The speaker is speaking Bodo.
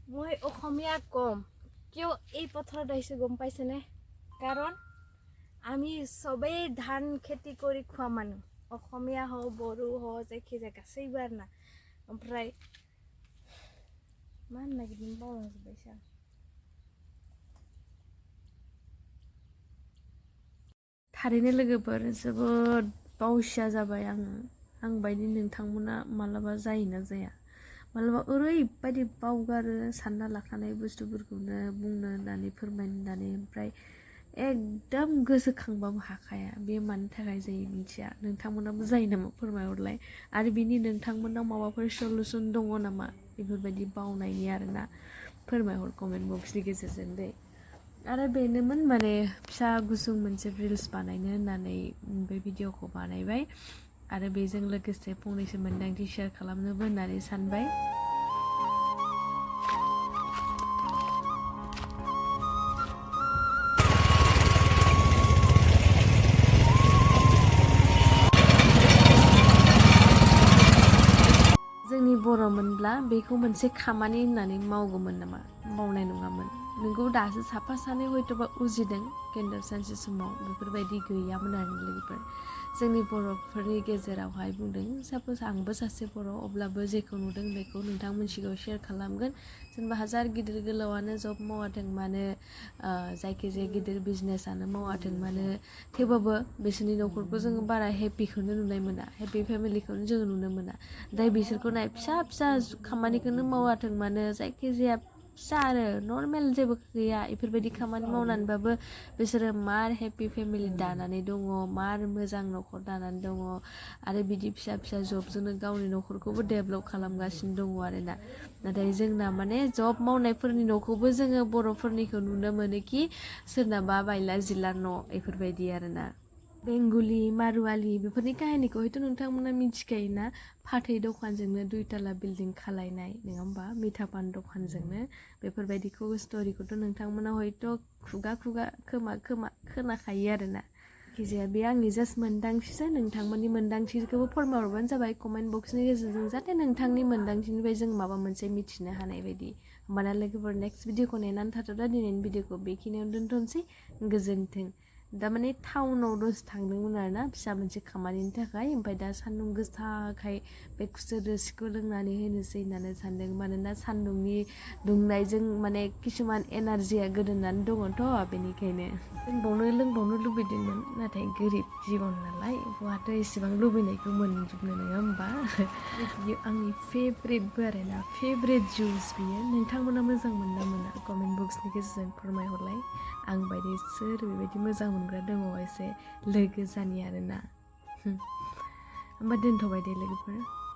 মই অসমীয়া কম কিয় এই পথাৰত আহিছো গম পাইছেনে কাৰণ আমি সবেই ধান খেতি কৰি খোৱা মানুহ অসমীয়া হও বড়ো হও जायखिजाया गासैबो आरोना ओमफ्राय मा नागिरदों बावलांजोब्बायसो आं थारैनो लोगोफोर जोबोद बावसिया जाबाय आं बायदि नोंथांमोना मालाबा जायोना जाया मालाबा ओरैबायदि बावगारो सानना लाखानाय बुस्थुफोरखौनो बुंनो होननानै फोरमायनो होननानै ओमफ्राय एकदम गोसोखांबाबो हाखाया बे मानि थाखाय जायो मिथिया नोंथांमोनाबो जायो नामा फोरमायहरलाय आरो बिनि नोंथांमोनाव माबाफोर सलुसन दङ नामा बेफोरबायदि बावनायनि आरोना फोरमायहर कमेन्ट बक्सनि गेजेरजों दै आरो बेनोमोन माने फिसा गुसुं मोनसे रिल्स बानायनो होननानै बे भिडिअखौ बानायबाय आरो बेजों लोगोसे फंनैसो मोनदांथि शेयार खालामनोबो होननानै सानबाय जोंनि बर' मोनब्ला बेखौ मोनसे खामानि होननानै मावगौमोन नामा मावनाय नङामोन नोंगौ दासो साफा सानै हयथ'बा उजिदों खिन्थु सानसे समाव बेफोरबायदि गैयामोन आरो लोगोफोर जोंनि बर'फोरनि गेजेरावहाय बुंदों साप'ज आंबो सासे बर' अब्लाबो जेखौ नुदों बेखौ नोंथांमोन सिगाङाव शेयार खालामगोन जेनेबा हाजार गिदिर गोलावानो जब मावाथों मानो जायखिजाया गिदिर बिजनेसआनो मावाथों मानो थेवबाबो बिसोरनि न'खरखौ जोङो बारा हेपिखौनो नुनाय मोना हेपि फेमिलिखौनो जोङो नुनो मोना दाय बिसोरखौ नाय फिसा फिसा खामानिखौनो मावाथों मानो जायखिजाया फिसा आरो नर्मेल जेबो गैया बेफोरबायदि खामानि मावनानैबाबो बिसोरो मार हेपि फेमिलि दानानै दङ मार मोजां न'खर दानानै दङ आरो बिदि फिसा फिसा जबजोंनो गावनि न'खरखौबो डेभेलप खालामगासिनो दङ आरोना नाथाय जोंना माने जब मावनायफोरनि न'खौबो जोङो बर'फोरनिखौ नुनो मोनोखि सोरनाबा बायला जिला न' बेफोरबायदि आरोना बेंगलि मारुवालि बेफोरनि काहिनिखौ हयथ' नोंथांमोना मिथिखायोना फाथै दखानजोंनो दुइटाला बिल्डिं खालायनाय नङा होमबा मिथा पान दखानजोंनो बेफोरबायदिखौ स्ट'रिखौथ' नोंथांमोना हयथ' खुगा खोनाखायो आरोना जायखिजाया बे आंनि जास्ट मोनदांथिसो नोंथांमोननि मोनदांथिखौबो फोरमायहरबानो जाबाय कमेन्ट बक्सनि गेजेरजों जाहाथे नोंथांनि मोनदांथिनिफ्राय जों माबा मोनसे मिथिनो हानाय बायदि होमबाना लोगोफोर नेक्स्ट भिडिअखौ नेनानै थाथ'ला दिनैनि भिडिअखौ बेखिनियावनो दोनथ'नोसै गोजोन्थों दामाने टाउनाव दसे थांदोंमोन आरोना फिसा मोनसे खामानिनि थाखाय ओमफ्राय दा सान्दुं गोसाखाय बे खुसेर रोसिखौ लोंनानै होनोसै होननानै सानदों मानोना सान्दुंनि दुंनायजों माने किसुमान एनार्जिया गोदोनानै दङथ' बेनिखायनो लोंबावनो लुबैदोंमोन नाथाय गोरिब जिबन नालाय बहाथ' एसेबां लुबैनायखौ मोनजोबनो नङा होमबा बियो आंनि फेभरेटबो आरोना फेभरेट जुइस बियो नोंथांमोना मोजां मोनना मोना कमेन्ट बक्सनि गेजेरजों फोरमायहरलाय आं बायदि सोर बेबायदि मोजां मोनग्रा दङ एसे लोगो जानि आरोना होमबा दोनथ'बाय दे लोगोफोर